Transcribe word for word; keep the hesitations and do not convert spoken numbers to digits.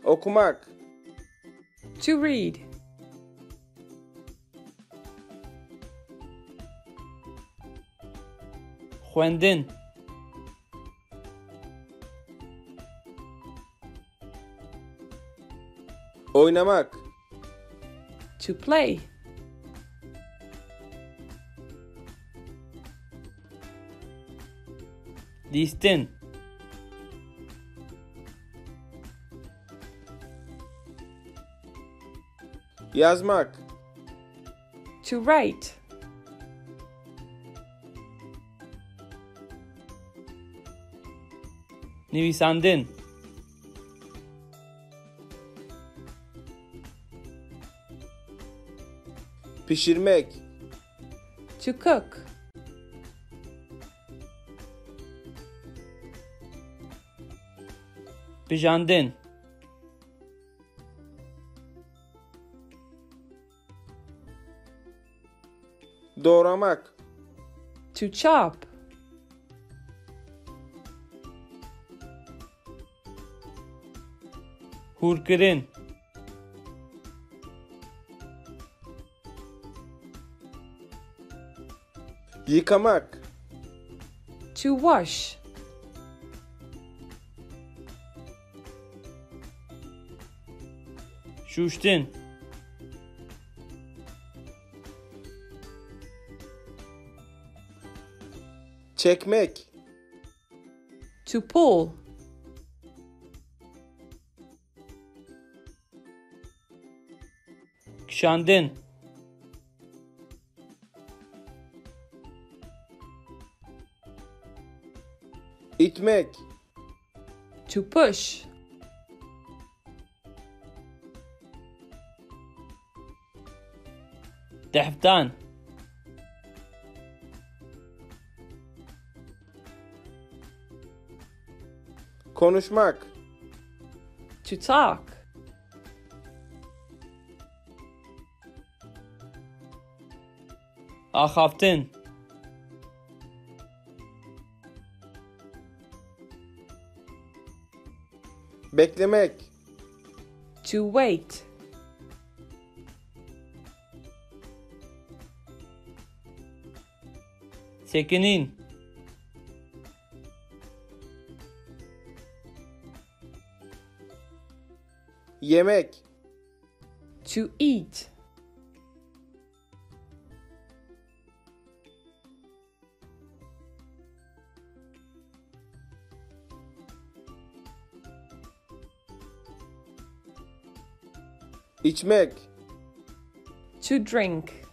Okumak. To read. Xwendin. Oynamak. To play. Lîstin. Yazmak. To write. Nivîsandin. Pişirmek. To cook. Pijandin. Doğramak. To chop. Hûrkirin. Yıkamak. To wash. Şûştin. Çekmek. To pull. Kişandin. Îtmek. To push. Dehftan. Konuşmak. To talk. Axaftin. Beklemek. To wait. Sekinîn. Yemek. To eat. İçmek. To drink.